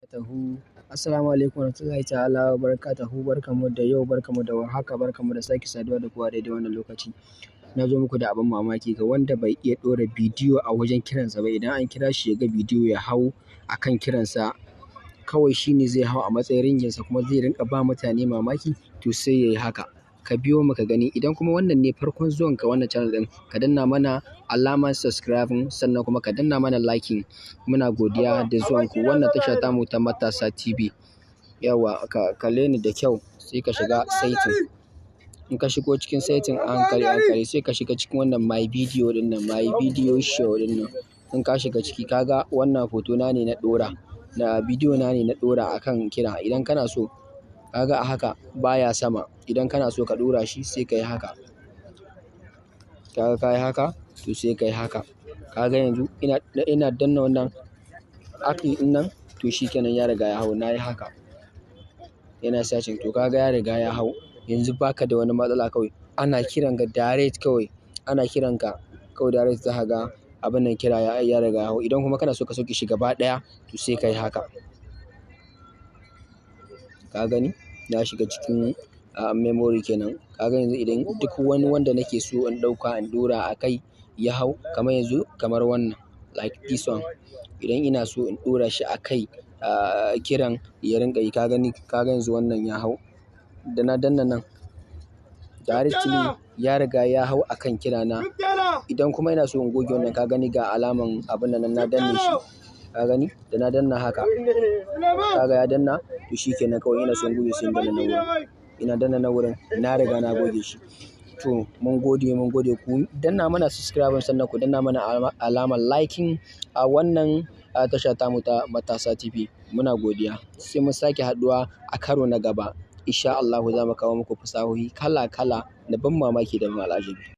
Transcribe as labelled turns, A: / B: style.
A: Tahu. Assalamu alaikum warahmatullahi ta'ala wa barakatuhu. Barkamu da yau, barkamu da warhaka, barkamu da sake saduwa da ku a daidai wannan lokaci. Na zo muku da abin mamaki ga wanda bai iya ɗora bidiyo a wajen kiransa ba. Idan an kira shi ya ga bidiyo ya hau akan kiransa, kawai shi ne zai hau a matsayin ringinsa kuma zai rinƙa ba mutane mamaki, to sai ya yi haka. Ka biyo mu ka gani. Idan kuma wannan ne farkon zuwanka wannan channel ɗin, ka danna mana alamar subscribing, sannan kuma ka danna mana liking. Muna godiya da zuwanku wannan tasha tamu ta Matasa TV. Yawwa, ka kalle ni da kyau, sai ka shiga setting. In ka shigo cikin setting a hankali a hankali, sai ka shiga cikin wannan my video ɗin nan, my video show ɗin nan. In ka shiga ciki, ka ga wannan hoto na ne na ɗora, na bidiyo na ne na ɗora akan kira. Idan kana so, ka ga a haka baya sama. Idan kana so ka ɗora shi, sai ka yi haka. Ka ga ka yi haka, to sai ka yi haka. Ka ga yanzu ina danna wannan icon ɗin nan, to shi kenan, ya riga ya hau. Na yi haka. Yana searching, to ka ga ya riga ya hau. Yanzu baka da wani matsala, kawai ana kiran ka direct, kawai ana kiran ka kawai direct, za ka ga abun nan, kira ya riga ya hau. Idan kuma kana so ka sauke shi gaba ɗaya, to sai ka yi haka. Ka gani? Na shiga cikin memory kenan. Ka ga yanzu idan duk wani wanda nake so in ɗauka in ɗora a kai ya hau, kamar yanzu, kamar wannan, like this one. Idan ina so in ɗora shi a kai, kiran ya rinƙa yi, ka gani, ka ga yanzu wannan ya hau. Da na danna nan directly, ya riga ya hau a kan kirana. Idan kuma ina so in goge wannan, ka gani, ga alaman abun nan, na danne shi. Ka gani? Da na danna haka, ka ga ya danna, to shi kenan. Kawai ina so in goge, sai in danna nan wurin. Ina danna nan wurin, na riga na goge shi. To mun gode, mun gode. Ku danna mana subscribe, sannan ku danna mana alamar liking a wannan tasha tamu ta Matasa TV. Muna godiya. Sai mun sake haɗuwa a karo na gaba. Insha Allahu za mu kawo muku fasahohi kala kala na ban mamaki da ban al'ajabi.